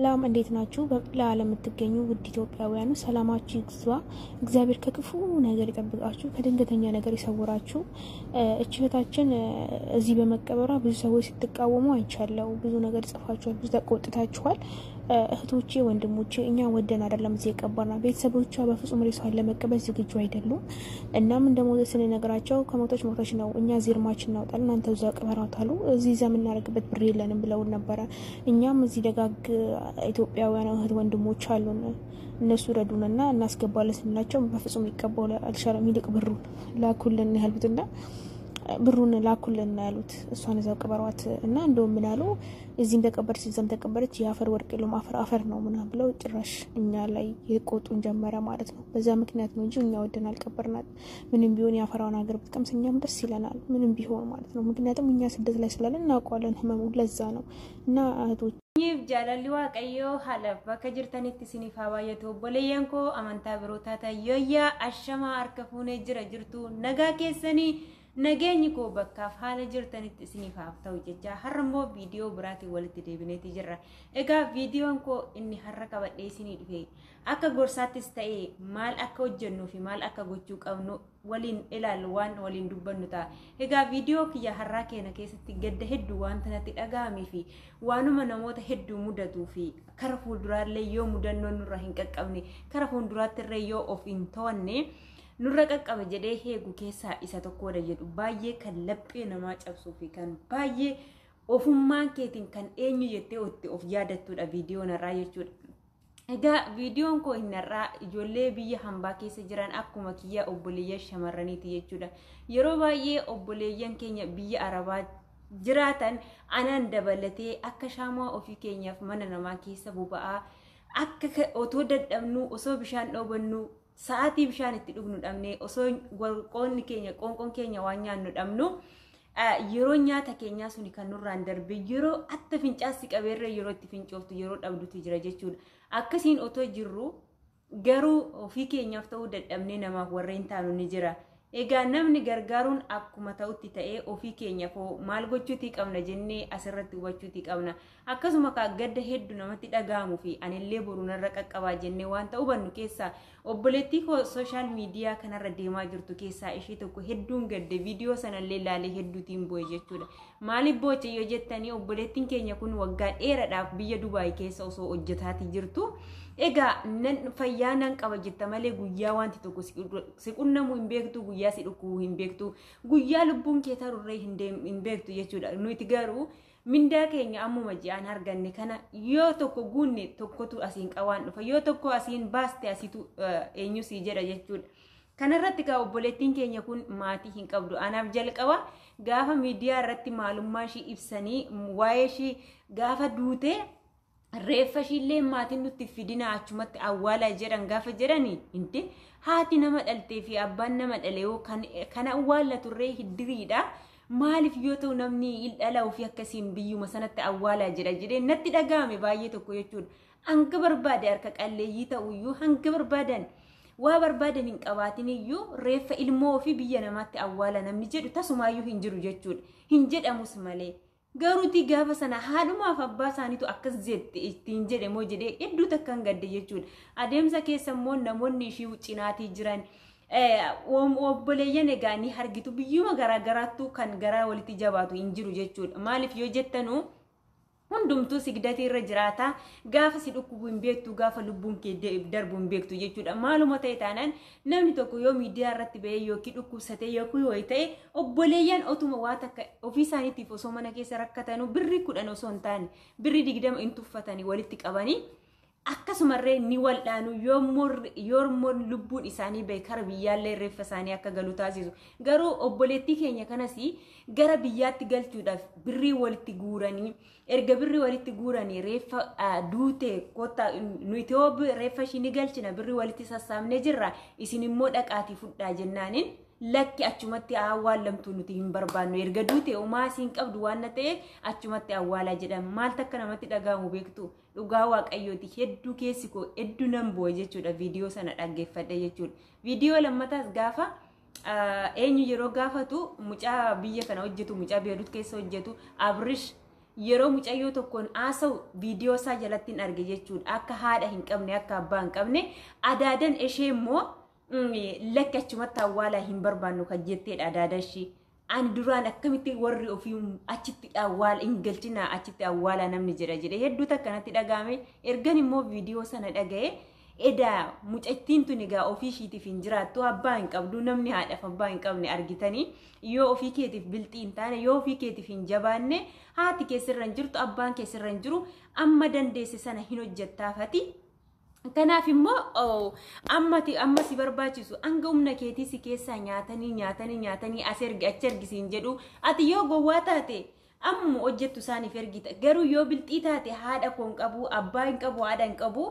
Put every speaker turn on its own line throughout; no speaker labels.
ሰላም እንዴት ናችሁ? በመላ ዓለም የምትገኙ ውድ ኢትዮጵያውያኑ ሰላማችሁ ይብዛ። እግዚአብሔር ከክፉ ነገር ይጠብቃችሁ፣ ከድንገተኛ ነገር ይሰውራችሁ። እቺ እህታችን እዚህ በመቀበሯ ብዙ ሰዎች ስትቃወሙ አይቻለሁ። ብዙ ነገር ጽፋችኋል፣ ብዙ ተቆጥታችኋል። እህቶቼ ወንድሞቼ፣ እኛ ወደን አይደለም እዚህ የቀበርናት። ቤተሰቦቿ በፍጹም ሬሳዋን ለመቀበል ዝግጁ አይደሉም። እናም እንደሞተ ስንነግራቸው ከሞተች ሞተች ነው፣ እኛ እዚህ እርማችን እናውጣለን፣ እናንተ እዛው ቅበሯት አሉ። እዚህ እዛ የምናደርግበት ብር የለንም ብለውን ነበረ። እኛም እዚህ ደጋግ ኢትዮጵያውያን እህት ወንድሞች አሉን፣ እነሱ ረዱንና እናስገባለን ስንላቸው በፍጹም ሊቀበሉ አልቻለም። ይልቅ ብሩን ላኩልን ያሉትና ብሩን ላኩልን ያሉት እሷን እዛው ቅበሯት እና እንደውም ምን አሉ፣ እዚህ እንደቀበረች እዛም ተቀበረች፣ የአፈር ወርቅ የለውም አፈር አፈር ነው ምናምን ብለው ጭራሽ እኛ ላይ የቆጡን ጀመረ ማለት ነው። በዛ ምክንያት ነው እንጂ እኛ ወደን አልቀበርናት። ምንም ቢሆን የአፈራውን ሀገር ብትቀምስ እኛም ደስ ይለናል፣ ምንም ቢሆን ማለት ነው። ምክንያቱም እኛ ስደት ላይ ስላለን እናውቀዋለን ህመሙ። ለዛ ነው እና እህቶች
Jaalalli Waaqayyoo haala bakka jirtanitti isiniif haa baay'atu. Obboleeyyan koo amantaa biroo taatan, yooyyaa ashamaa, harka fuunee jira jirtu, nagaa keessanii, nageenyi koo bakkaaf haala jirtanitti isiniif haa ta'u jecha, har'a immoo viidiyoo biraatiin walitti deebineeti jirra. Egaa viidiyoon koo inni har'a qabadhee isinii dhufe akka gorsaattis ta'ee maal akka hojjennuu fi maal akka gochuu qabnu waliin ilaallu, waan waliin dubbannu ta'a. Egaa viidiyoo kiyya har'aa keenya keessatti gadda hedduu wanta natti dhaga'amee fi waanuma namoota hedduu mudatuu fi kara fuulduraallee yoo mudannoon nurra hin qaqqabne, kara fuulduraatti illee yoo of hin to'anne nurra qaqqaba jedhee heegu keessaa isa tokkodha jedhu, baay'ee kan laphee namaa cabsuu fi kan baay'ee ofummaan keetiin kan eenyu jettee itti of yaadattudha viidiyoon har'aa jechuudha. Egaa viidiyoon koo inni har'aa ijoollee biyya hambaa keessa jiran akkuma kiyya obboleeyyan shamarraniiti jechuudha. Yeroo baay'ee obboleeyyan keenya biyya Arabaa jiraatan anaan dabalatee akka shaamaa ofii keenyaaf mana namaa keessa boba'aa akka otoo dadhabnu, osoo bishaan dhoobannuu sa'aatii bishaan itti dhugnu dhabne, osoo qoonni keenya qoonqoon keenya waan nyaannu dhabnu, yeroo nyaata keenyaa suni kan nurraan darbe, yeroo atta fincaassi qabeerra yeroo itti fincooftu yeroo dhabdutu jira jechuudha. Akkasiin otoo jirru garuu ofii keenyaaf ta'uu dadhabnee namaaf warreen taanu ni jira. Egaa namni gargaaruun akkuma ta'utti ta'ee, ofii keenyaaf maal gochuutii qabna jennee asirratti hubachuutii qabna. Akkasuma gadda hedduu namatti dhaga'amuu fi anillee boru narra qaqqabaa jennee wanta hubannu keessaa obboleettii koo sooshaal miidiyaa kanarra deemaa jirtu keessaa ishee tokko hedduun gadde, viidiyoo sanallee ilaalee hedduutiin bo'e jechuudha. Maaliif booche yoo jettanii, obboleettiin keenya kun waggaa dheeraadhaaf biyya Dubaay keessa osoo hojjetaatii jirtu. Egaa nan fayyaa nan qaba jetta malee guyyaa wanti tokko si qunnamuu hin beektu, guyyaa si dhukkubuu hin beektu, guyyaa lubbuun kee tarurree hin beektu jechuudha. Nuti garuu mindaa keenya ammuma ji'aan arganne kana yoo tokko guunne tokkotu asiin qawaan dhufa, yoo tokko asiin baaste asitu eenyu sii jedha jechuudha. Kanarratti gaa obboleettiin keenya kun maatii hin qabdu. Anaaf jalqaba gaafa miidiyaa irratti maalummaa ishii ibsanii, waa'ee ishii gaafa duutee reeffa ishiillee maatiin nutti fidina achumatti awwaalaa jedhan gaafa jedhani, inte haati nama dhaltee fi abbaan nama dhale kan awwaallaturree hiddiriidha. Maaliif yoo ta'u namni dhala ofii akkasiin biyyuma sanatti awwaalaa jedha jedhee natti dhaga'ame baay'ee tokko jechuudha. Hanga barbaade harka qalleeyyii ta'uyyuu, hanga barbaadan waa barbaadan hin qabaatin iyyuu, reeffa ilmoo ofii biyya namaatti awwaala namni jedhu tasumaayyuu hin jiru jechuudha. Hin jedhamus malee. Garuuti gaafa sana haadhumaaf abbaa isaaniitu akkas jette ittiin jedhe moo jedhee hedduu takkaan gadde jechuudha. Adeemsa keessa immoo namoonni ishii cinaatii jiran obboleeyyan egaa ni argitu, biyyuma garaagaraattuu kan garaa walitti jabaatu hin jiru jechuudha. Maaliif yoo jettanuu, hundumtuu sigdatii irra jiraata. Gaafa si dhukkubu hin beektu, gaafa lubbuun kee darbu hin beektu jechuudha. Maaluma ta'e taanaan namni tokko yoo miidiyaa irratti ba'ee yookiin dhukkubsatee yookiin wayi ta'e, obboleeyyan otuma waa takka ofii isaaniitiif osoo mana keessa rakkatanuu birrii 10 osoo hin taane birrii 20 hin tuffatanii walitti qabanii akkasumarree ni waldhaanu, yoommoo lubbuun isaanii bahe kara biyyaallee reeffa isaanii akka galu taasisu. Garuu obboleettii keenya kanas gara biyyaatti galchuudhaaf birrii walitti guuranii, erga birrii walitti guuranii reeffa duute kottaa nuti yoo reeffa ishii ni galchina, birrii walitti sassaabnee jirra, isin immoo dhaqaatii fudhaa jennaaniin, lakki, achumatti awwaallamtu, nuti hin barbaannu, erga duute homaa isiin qabdu waan ta'eef achumatti awwaalaa jedhama. Maal takka namatti dhaga'amu beektu? Dhugaa Waaqayyooti, hedduu keessi koo hedduu nan bo'e jechuudha viidiyoo sana dhaggeeffadhe jechuudha. Viidiyoo lammataas gaafa eenyu yeroo gaafatu mucaa biyya kana hojjetu, mucaa Beerut keessa hojjetu Abrish Yeroo mucayyoo tokkoon haasa'u viidiyoo isaa jalatti hin arge jechuudha. Akka haadha hin qabne, akka abbaa hin qabne, adaadan ishee immoo lakki achumatti awwaalaa hin barbaannu kan jetteedha adaada ishee. Ani duraan akkamitti warri ofii achitti awwaala hin galchinaa, achitti awwaalaa namni jedha jedhe hedduu takkanatti dhagahame. Ergan immoo viidiyoo sana dhaga'e, edaa mucattiin tun egaa ofii ishiitiif hin jiraattu, abbaa hin qabdu. Namni haadhaaf abbaa hin qabne argitanii, yoo ofii keetiif bilxii hin taane, yoo ofii keetiif hin jabaanne, haati keessirra hin jirtu, abbaan keessirra hin jiru, amma dandeesse sana hin hojjettaafati. Kanaaf immoo amma si barbaachisu hanga humna keetii si keessaa nyaatanii nyaatanii nyaatanii as ergi achi ergisiin jedhu. Ati yoo gowwaa taate amma hojjettu isaaniif ergita. Garuu yoo bilxii taate, haadha koo hin qabu, abbaa hin qabu, haadha hin qabu,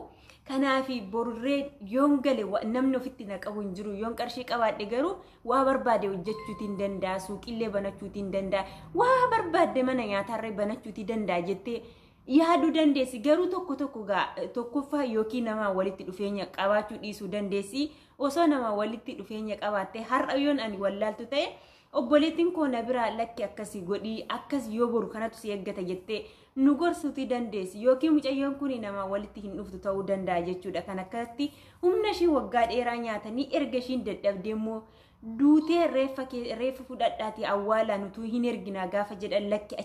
kanaaf borurree yoon gale namni ofitti na qabu hin jiru, yoon qarshii qabaadhe garuu waa barbaade hojjechuutiin danda'a, suuqillee banachuutiin danda'a, waa barbaadde mana nyaatarree banachuutii danda'a jettee yaaduu dandeessi. Garuu tokko tokko gaa tokkoffaa yookiin namaa walitti dhufeenya qabaachuu dhiisuu dandeessi. Osoo namaa walitti dhufeenya qabaatte, har'a yoon ani wallaaltu ta'e, obboleettiin koo na biraa lakki akkasii godhii, akkas yoo boru kanatu si eeggata jettee nu gorsuutii dandeessi. Yookiin mucayyoon kun namaa walitti hin dhuftu ta'uu danda'a jechuudha. Kan akkatti humna ishii waggaa dheeraa nyaatanii, erga ishiin dadhabdee immoo duutee reeffa fudhadhaatii awwaalaa nutuu hin erginaa gaafa jedhan, lakki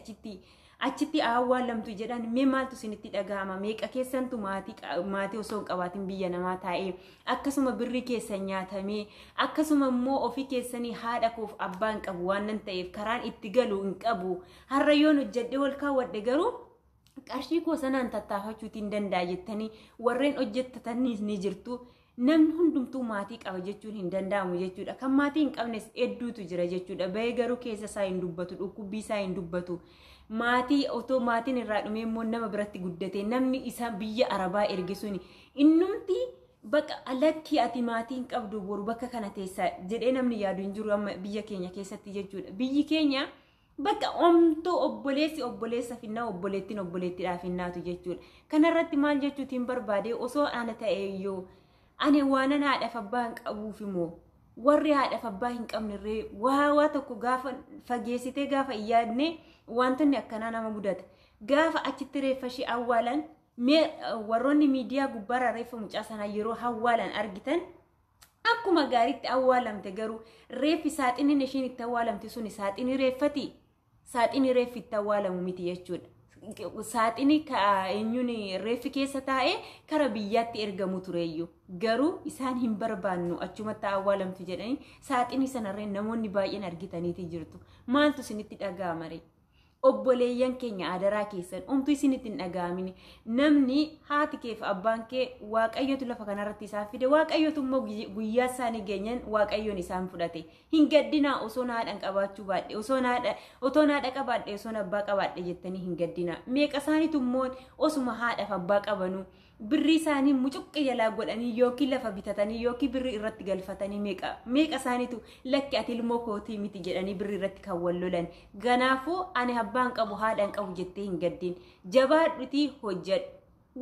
achitti awwaalamtu jedhan, mee maaltu isinitti dhaga'ama? Meeqa keessantu maatii osoo hin qabaatin biyya namaa taa'ee akkasuma birrii keessan nyaatamee, akkasuma immoo ofii keessanii haadha koof abbaa hin qabu waan nan ta'eef karaan itti galu hin qabu, har'a yoon hojjedhee ol kaawwadhe garuu qarshii koo sanaan tattaafachuutiin danda'a jettanii warreen hojjettatanis ni jirtu. Namni hundumtuu maatii qaba jechuun hin danda'amu jechuudha. Kan maatii hin qabnes hedduutu jira jechuudha. Bahee garuu keessa isaa hin dubbatu, dhukkubbii isaa hin dubbatu. Maatii otoo maatiin irraa dhumee immoo nama biratti guddate, namni isa biyya Arabaa erge suni innumti bakka lakkii ati maatii hin qabdu, boru bakka kana teessa jedhee namni yaadu hin jiru amma biyya keenya keessatti jechuudha. Biyyi keenya bakka omtuu obboleessi obboleessa finnaa, obboleettiin obboleettiidhaaf hinnaatu jechuudha. Kanarratti maal jechuutiin barbaade? Osoo ana ta'e iyyuu, ani waanan haadhaaf abbaa hin qabuuf immoo warri haadhaaf abbaa hin qabnerree waa tokko gaafa fageessitee gaafa hin yaadne wantoonni akkanaa nama mudata. Gaafa achitti reeffa ishee awwaalan, mee warroonni miidiyaa gubbaarra reeffa mucaa sanaa yeroo awwaalan argitan, akkuma gaariitti awwaalamte. Garuu reeffi saaxiniin ishiin itti awwaalamte suni saaxinii reeffati, saaxinii reeffi itti awwaalamu miti jechuudha. Saaxinii eenyuun reeffi keessa taa'ee kara biyyaatti ergamu tureyyuu, garuu isaan hin barbaannu, achumatti awwaalamtu jedhanii saaxinii sanarree namoonni baay'een argitaniiti jirtu. Maaltu isinitti dhaga'ama ree? Obboleeyyan keenya, adaraa keessan, omtuu isinitti hin dhaga'amini. Namni haati kee fi abbaan kee Waaqayyotu lafa kanarratti isaan fide, Waaqayyotu immoo guyyaa isaanii geenyan Waaqayyoon isaan fudhate. Hin gaddinaa. Osoo haadhan qabaachuu baadhe, osoo haadha otoo haadha qabaadhe, osoo abbaa qabaadhe jettanii hin gaddinaa. Meeqa isaaniitu immoo osuma haadhaaf abbaa qabanuu birrii isaanii mucuqqi jalaa godhanii, yookiin lafa bitatanii, yookiin birrii irratti galfatanii, meeqa meeqa isaaniitu lakki ati ilmoo kootii miti jedhanii birrii irratti kan wal lolan. Kanaafuu ani abbaan qabu, haadhaan qabu jettee hin gaddin. Jabaadhutii hojjedhu.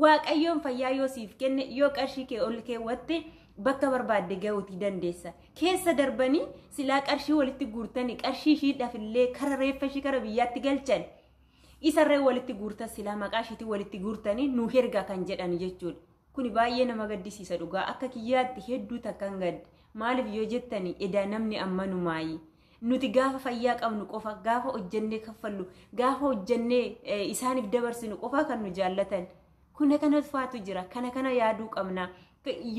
Waaqayyoon fayyaa yoo siif kenne, yoo qarshii kee ol keewwatte, bakka barbaadde ga'uutii dandeessa. Keessa darbanii silaa qarshii walitti guurtanii qarshii ishiidhaaf illee kara reeffa ishii kara biyyaatti galchan. Isarree walitti guurtan, silaa maqaa ishiitiin walitti guurtanii nu ergaa kan jedhan jechuudha. Kuni baay'ee nama gaddisiisa dhugaa. Akka kiyyaatti hedduu takkan gadde. Maaliif yoo jettani, edaa namni ammanumaayi. Nuti gaafa fayyaa qabnu qofa, gaafa hojjennee kaffallu, gaafa hojjennee isaaniif dabarsinu qofa kan nu jaallatan. Kuna kana faatu jira. Kana kana yaaduu qabna.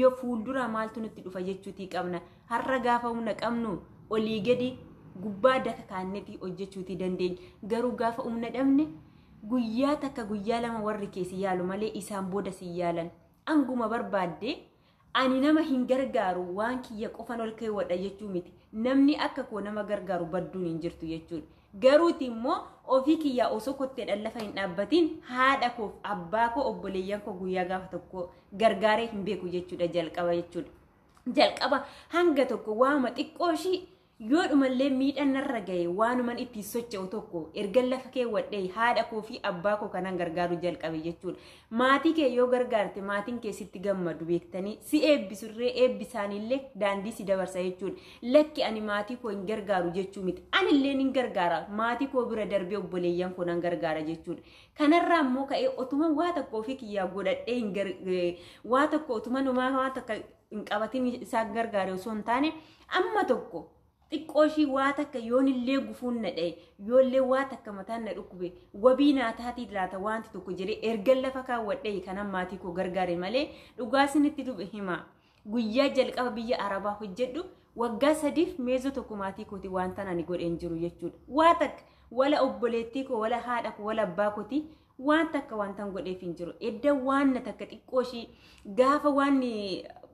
Yoo fuuldura maaltu nutti dhufa jechuutii qabna. Har'a gaafa humna qabnu olii gadi gubbaa daka kaannetii hojjechuutii dandeenya. Garuu gaafa humna dhabne, guyyaa takka guyyaa lama warri keessi yaalu malee isaan booda si yaalan. Anguma barbaadde ani nama hin gargaaru, waan kiyya qofan ol keewwadha jechuu miti. Namni akka koo nama gargaaru badduun hin jirtu jechuudha. Garuuti immoo ofii kiyyaa osoo kotteedhaan lafa hin dhaabbatiin haadha koof abbaa koo, obboleeyyan koo guyyaa gaafa tokko gargaaree hin beeku jechuudha jalqaba jechuudha. Jalqaba hanga tokko waama xiqqoo ishii Yoo dhumallee miidhaan narra ga'e waanuman ittiin socho'u tokko ergan lafa keewwadhee haadha koo fi abbaa koo kanan gargaaru jalqabe jechuudha. Maatii kee yoo gargaarte maatiin kee sitti gammadu beektanii si eebbisurree eebbisaanillee daandii si dabarsa jechuudha. Lakki ani maatii koo hin gargaaru jechuu miti. Anillee nin gargaara maatii koo bira darbee obboleeyyan koo nan gargaara jechuudha. Kanarraa immoo ka'ee otuma waa tokko ofii kiyyaa godhadhee hin waa tokko otuma numaa waa takka hin qabatin isaan gargaare osoo hin taane amma tokko xiqqoo ishii waa takka yoonillee gufuun na dha'e yoollee waa takka mataan na dhukkube wabii naa taatii laata wanti tokko jedhee ergan lafa kaawwadhee kanan maatii koo gargaare malee dhugaa isinitti hima. Guyyaa jalqaba biyya Arabaa hojjedhu waggaa 3 meezoo tokko maatii kooti wanta ani godheen jiru jechuudha. Waa takka wala obboleettii koo wala haadha koo wala abbaa kooti waan takka wantan godheef hin jiru. Edda waan na takka xiqqoo ishii gaafa waan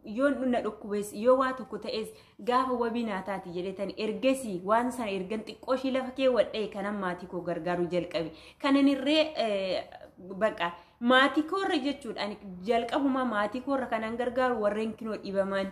yoo na dhukkubees yoo waa tokko ta'es gaafa wabii naa taati jedhetani ergasii waan sana ergan xiqqoo ishii lafa keewwadhee kanan maatii koo gargaaruu jalqabe. Kanan irree baqa maatii koorra jechuudha. Ani jalqabumaa maatii koorra kanan gargaaru warreen kinoo dhibaman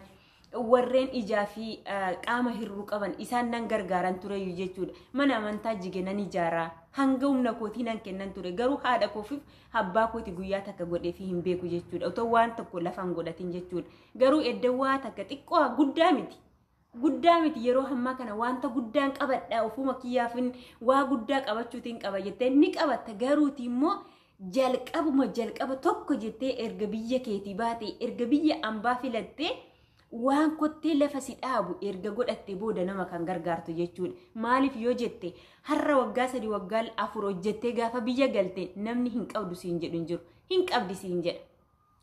warreen ijaa fi qaama hir'uu qaban isaan nan gargaaran tureyyuu jechuudha. Mana amantaa jige nan ijaaraa hanga humna kootii nan kennan ture garuu haadha koofiif abbaa kooti guyyaa takka godheefi hin beeku jechuudha. Otoo waan tokko lafaan godhatin jechuudha. Garuu edda waa takka xiqqoo guddaa miti. Guddaa miti yeroo ammaa kana wanta guddaan qabadha ofuma kiyyaafin waa guddaa qabachuutiin qaba jettee ni qabatta garuuti immoo jalqabuma jalqaba tokko jettee erga biyya keetii baate erga biyya ambaa filattee waan kottee lafa si dhaabu erga godhatte booda nama kan gargaartu jechuudha. Maaliif yoo jette har'a waggaa 3 waggaa 4 hojjettee gaafa biyya galte namni hin qabdu siin jedhu hin jiru. Hin qabdi siin jedha.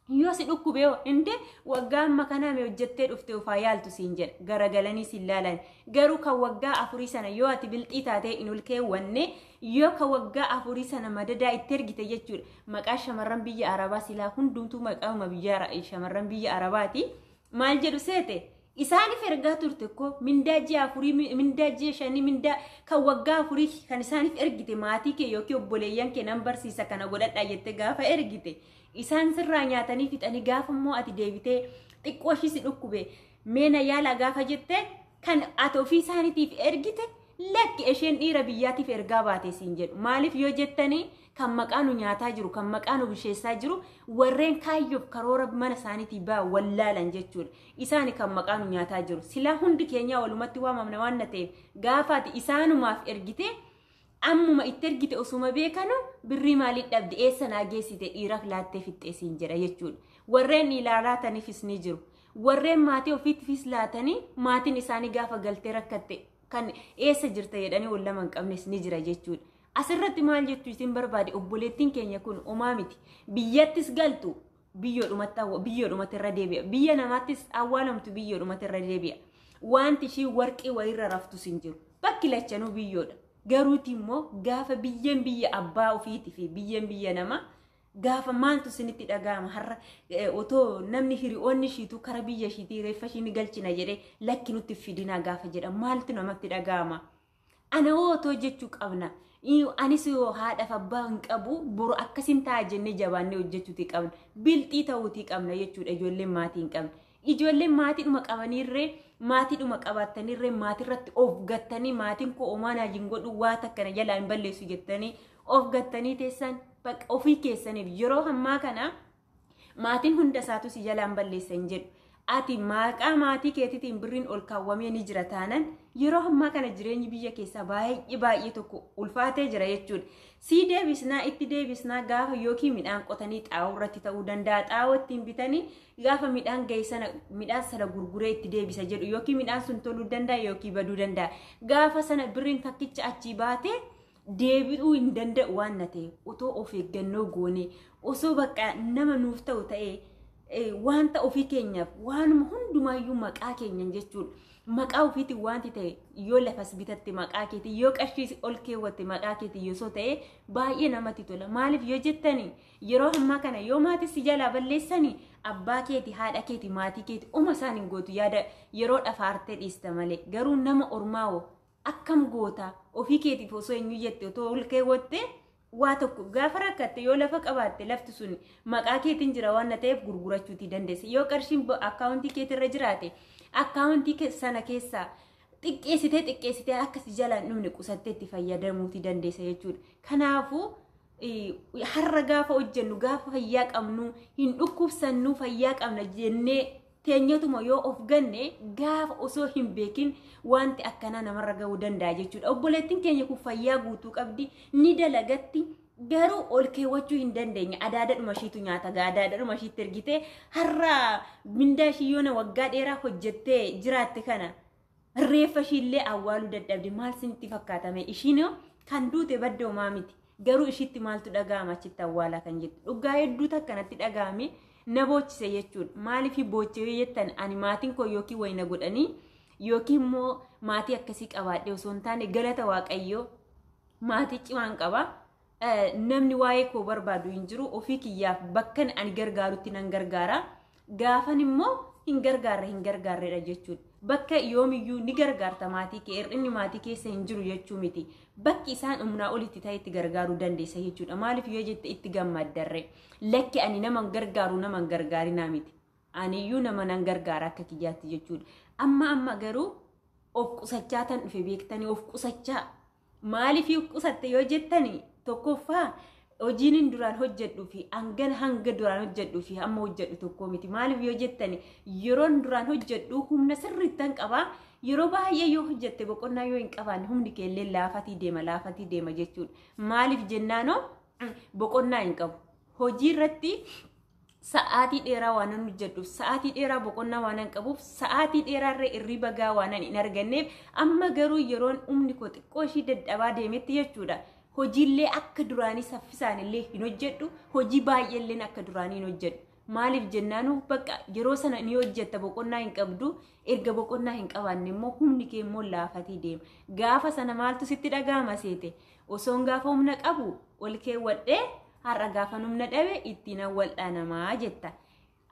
Yoo si dhukkubee inde waggaa amma kanaa mee hojjettee dhufte ofaa yaaltu siin jedha. Garagalanii siin laalan. Garuu kan waggaa 4 sana yoo ati bilxii taatee hin ol keewwanne yoo kan waggaa 4 sana madadaa itti ergite jechuudha. Maqaa shamarran biyya Arabaa silaa hundumtuu maqaama biyya shamarran biyya Arabaati. Maal jedhu seete isaaniif ergaa turte ko mindaa ji'a 4 mindaa ji'a 5 mindaa kan waggaa 4 kan isaaniif ergite maatii kee yookiin obboleeyyan kee nan barsiisa kana godhadhaa jettee gaafa ergite isaan sirraa nyaatanii fixanii gaafa immoo ati deebitee xiqqoo ishii si dhukkube meena yaala gaafa jette kan ati ofii isaaniitiif ergite lakki isheen dhiira biyyaatiif ergaa baate siin jedhu. Maaliif yoo jettanii kan maqaa nu nyaataa jiru kan maqaa nu bisheessaa jiru warreen kaayyoof karoora mana isaaniitii baa wallaalan jechuudha. Isaani kan maqaa nu nyaataa jiru. Silaa hundi keenya walumatti waamamna waan na ta'eef gaafa ati isaanumaaf ergite ammuma itti ergite osuma beekanu birrii maaliif dhabde eessa naa geessite dhiiraaf laattee fixxee siin jedha jechuudha. Warreen ilaalaataniifis ni jiru. Warreen maatii ofiittifis laatanii maatiin isaanii gaafa galtee rakkatte kan eessa jirta jedhanii wal lama hin qabnes ni jira jechuudha. Asirratti maal jechuu isin barbaade obboleettiin keenya kun homaa miti. Biyyattis galtu biyyoodhumatti irra deebi'a. Biyya namaattis awwaalamtu biyyoodhumatti irra deebi'a. Wanti ishii warqii wayiirra raftus hin jiru. Bakki lachanuu biyyoodha. Garuuti immoo gaafa biyyeen biyya abbaa ofiitii fi biyyeen biyya namaa gaafa maaltu isinitti dhaga'ama har'a otoo namni hiriyoonni ishiitu kara biyya ishiitii reeffa ishii ni galchina jedhee lakki nutti fidinaa gaafa jedha maaltu namatti dhaga'ama. Ana hoo otoo jechuu qabna. Anis yoo haadhaaf abbaa hin qabu boru akkasin ta'a jennee jabaannee hojjechuutii qabna. Bilxii ta'uutii qabna jechuudha ijoolleen maatii hin qabne. Ijoolleen maatiidhuma qabaniirree maatiidhuma qabaataniirree maatirratti of gattanii maatiin koo homaa naa hin godhu waa takka na jalaa hin balleessu jettanii of gattanii teessan ofii keessaniif yeroo ammaa kana maatiin hunda isaatu si jalaan balleessa hin jedhu. Ati maqaa maatii keetiitiin birriin ol kaawwamee ni jira taanan yeroo ammaa kana jireenyi biyya keessaa baay'ee baay'ee tokko ulfaatee jira jechuudha. Sii deebisnaa itti deebisnaa gaafa yookiin midhaan qotanii xaa'oo irratti ta'uu danda'a. Xaa'oo ittiin bitanii gaafa midhaan ga'e sana midhaan sana gurguree itti deebisa jedhu yookiin midhaan sun toluu danda'a yookiin baduu danda'a. Gaafa sana birriin takkicha achii baatee deebi'uu hin danda'u waan na ta'e otoo of eeggannoo goone osoo bakka nama nuuf ta'u ta'ee wanta ofii keenyaaf waanuma hundumaayyuu maqaa keenyan jechuudha. Maqaa ofiitiin wanti ta'e yoo lafas bitatte maqaa keetii yoo qarshii ol keewwatte maqaa keetii yoo ta'e baay'ee namatti tola. Maaliif yoo jettanii yeroo ammaa kana yoo maatii si jalaa balleessanii abbaa keetii haadha keetii maatii keetii uma isaan hin gootu yaada yeroo dhafaartee dhiista malee garuu nama ormaawoo akkam goota ofii keetiif osoo eenyu jette otoo ol keewwatte waa tokko gaafa rakkatte yoo lafa qabaatte lafti sun maqaa keetiin jira waan na ta'eef gurgurachuutii dandeessa. Yoo qarshiin akkaawuntii keetirra jiraate akkaawuntii sana keessaa Xiqqeessitee xiqqeessitee akka si jalaan dhumne qusattee itti fayyadamuuti dandeessa jechuudha. Kanaafuu har'a gaafa hojjennu, gaafa fayyaa qabnu, hin dhukkubsannu, fayyaa qabna jennee teenyatuma yoo of ganne, gaafa osoo hin beekin wanti akkanaa namarra ga'uu danda'a jechuudha. Obboleettiin keenya kun fayyaa guutuu qabdi, ni dalagatti, garuu ol keewwachuu hin dandeenye. Adaadadhuma ishiitu nyaata, adaadadhuma ishiitti ergitee har'a mindaa ishii yoona waggaa dheeraa hojjettee jiraatte kana reeffa ishiillee awwaaluu dadhabde. Maal isinitti fakkaatame? Ishiin kan duute badde homaa miti. Garuu ishiitti maaltu dhaga'ama achitti awwaalaa kan jettu? Dhugaa hedduutu akkanatti dhaga'ame, na boochise jechuudha. Maaliif boochee yoo jettan, ani maatiin koo yookiin wayina godhanii yookiin immoo maatii akkasii qabaadhe osoo hin taane, galata Waaqayyoo maatii cimaan qaba. Namni waa'ee koo barbaadu hin jiru. Ofii kiyyaaf bakkan ani gargaarutti nan gargaara. Gaafan immoo hin gargaarre hin gargaarredha jechuudha. Bakka yoomiyyuu ni gargaarta maatii kee, hir'inni maatii keessa hin jiru jechuu miti. Bakki isaan humnaa olitti ta'e itti gargaaruu dandeessa jechuudha. Maaliif yoo jette, itti gammaddarre. Lakki, ani nama hin gargaaru, nama hin gargaarinaa miti. Aniyyuu nama nan gargaara akka kiyyaatti jechuudha. Amma amma garuu of qusachaa tan dhufe, beektanii, of qusachaa. Maaliif of qusatte yoo jettani, tokkoffaa hojiin hin duraan hojjedhuu fi hangana hanga duraan hojjedhuu fi amma hojjedhu tokko miti. Maaliif yoo jettani, yeroon duraan hojjedhu humna sirriittan qabaa. Yeroo baay'ee yoo hojjette, boqonnaa yoo hin qabaanne, humni keellee laafatii deema, laafatii deema jechuudha. Maaliif jennaanoo, boqonnaa hin qabu. Hojii irratti sa'aatii dheeraa waan nan hojjedhuuf, sa'aatii dheeraa boqonnaa waan nan qabuuf, sa'aatii dheeraarra irriba gaa waan hin arganneef. Amma garuu yeroon humni koo xiqqoo ishii dadhabaa deemetti jechuudha. Hojiillee akka duraanii saffisaan illee hin hojjedhu, hojii baay'eelleen akka duraanii hin hojjedhu. Maaliif jennaanu, bakka yeroo sana ni hojjetta, boqonnaa hin qabdu. Erga boqonnaa hin qabaanne immoo humni kee immoo laafatii deema. Gaafa sana maaltu sitti dhaga'ama seete? Osoon gaafa humna qabu ol keewwadhee, har'a gaafa humna dhabe ittiin awwaldhaanamaa jetta.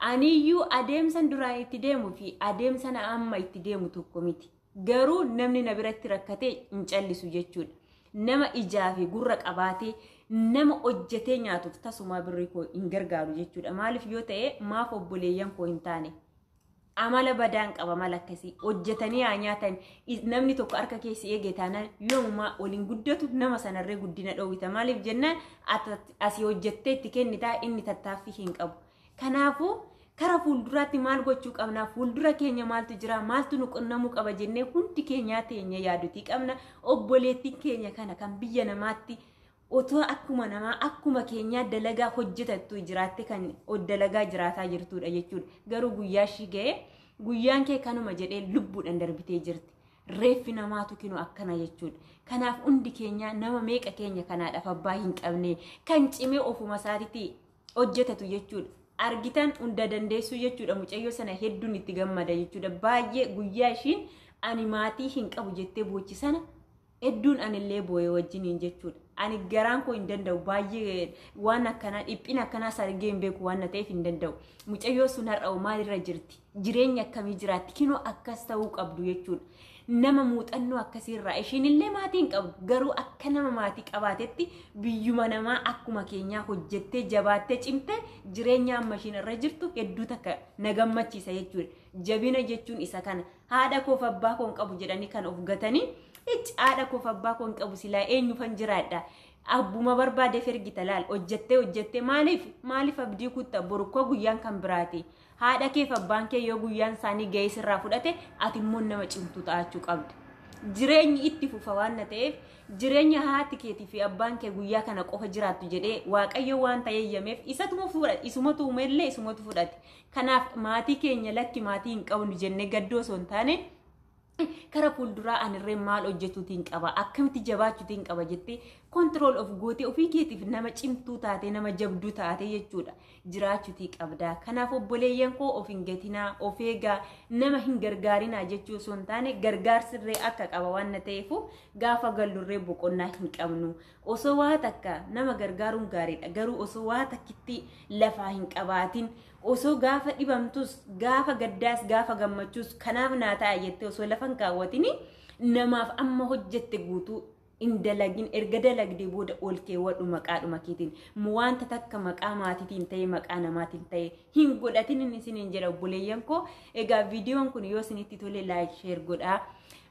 Aniyyuu adeemsan duraan itti deemu fi adeemsa na amma itti deemu tokko miti. Garuu namni na biratti rakkatee hin callisu jechuudha. Nama ijaa fi gurra qabaatee nama hojjetee nyaatuuf tasumaa birrii koo hin gargaaru jechuudha. Maaliif yoo ta'e, maaf obboleeyyan koo hin taane? Amala badaan qaba mala akkasii. Hojjetanii haa nyaatan. Namni tokko harka keessi eege taanaan yoomumaa waliin guddatu, nama sanarree guddina dhoowwita. Maaliif jennaan, asii hojjettee itti kennitaa, inni tattaaffii hin qabu. Kanaafuu kara fuulduraatti maal gochuu qabna? Fuuldura keenya maaltu jira? Maaltu nu qunnamuu qaba jennee hundi keenyaa teenya yaadutii qabna. Obboleettiin keenya kana kan biyya namaatti otoo akkuma namaa akkuma keenyaa dalagaa hojjetattu jiraatte, kan dalagaa jiraataa jirtudha jechuudha. Garuu guyyaa ishii ga'ee, guyyaan kee kanuma jedhee lubbuudhaan darbitee jirti. Reeffi namaatu kinu akkana jechuudha. Kanaaf hundi keenya nama meeqa keenya kanaadhaaf abbaa hin qabne kan cimee ofuma isaatiitti hojjetatu jechuudha. Argitan, hunda dandeessuu jechuudha. Mucayyoo sana hedduun itti gammada jechuudha. Baay'ee guyyaa ishiin ani maatii hin qabu jettee boochi sana hedduun anillee boo'ee wajjiniin jechuudha. Ani garaan koo hin danda'u, baay'ee waan akkanaa, dhiphina akkanaas argee hin beeku waan na ta'eef hin danda'u. Mucayyoo sun har'a maalirra jirti? Jireenya akkamii jiraatti? Kinoo akkas ta'uu qabdu jechuudha. Nama muuxannoo akkasiirraa, ishiin illee maatii hin qabdu, garuu akka nama maatii qabaatetti biyyuma namaa akkuma keenyaa hojjettee, jabaattee, cimtee jireenya amma ishiin irra jirtu hedduu takka na gammachiisa jechuudha. Jabina jechuun isa kana. Haadha koof abbaa koo hin qabu jedhanii kan of gatanii, haadha koof abbaa koo hin qabu, silaa eenyufan jiraadha? Abbuma barbaadeef ergita laal, hojjettee hojjettee maaliif abdii kutta? Borukkoo guyyaan kan biraati. Haadha keef abbaan kee yoo guyyaan isaanii ga'ee sirraa fudhate, ati immoo nama cimtuu ta'achuu qabda. Jireenyi itti fufa waan na ta'eef, jireenya haati keetii fi abbaan kee guyyaa kana qofa jiraattu jedhee Waaqayyo waan ta'eeyyameef isatuma fudhate, isumatu uumellee isumatu fudhate. Kanaaf maatii keenya lakki maatii hin qabnu jennee gaddoo osoo hin taane, kara fuulduraa anirree maal hojjetuutiin qaba, akkamitti jabaachuutiin qaba jettee control of gootee ofii keetiif nama cimtuu taate, nama jabduu taate jechuudha jiraachuutii qabda. Kanaaf obboleeyyan koo, of hin gatinaa, of eegaa. Nama hin gargaarinaa jechuu osoo hin taane, gargaarsirree akka qaba waan na ta'eefu, gaafa gallurree boqonnaa hin qabnu. Osoo waa takka nama gargaaruun gaariidha, garuu osoo waa takkitti lafaa hin qabaatin, osoo gaafa dhibamtus, gaafa gaddaas, gaafa gammachuus kanaaf naa ta'a jettee osoo lafa hin kaawwatini, namaaf amma hojjette guutuu Hin dalagin, erga dalagdee booda ol keewwadhu maqaadhuma keetiin. Wanta takka maqaa maatiitiin ta'e, maqaa namaatiin ta'e hin godhatin inni isiniin jedha, obboleeyyan koo. Egaa viidiyoon kun yoo isinitti tole, like, share godhaa.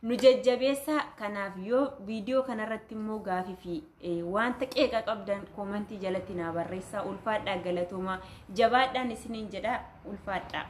Nu jajjabeessaa. Kanaaf yoo viidiyoo kanarratti immoo gaafii fi wanta qeeqa qabdan koomantii jalatti naa barreessaa. Ulfaadhaa, galatoomaa, jabaadhaan isiniin jedha, ulfaadhaa.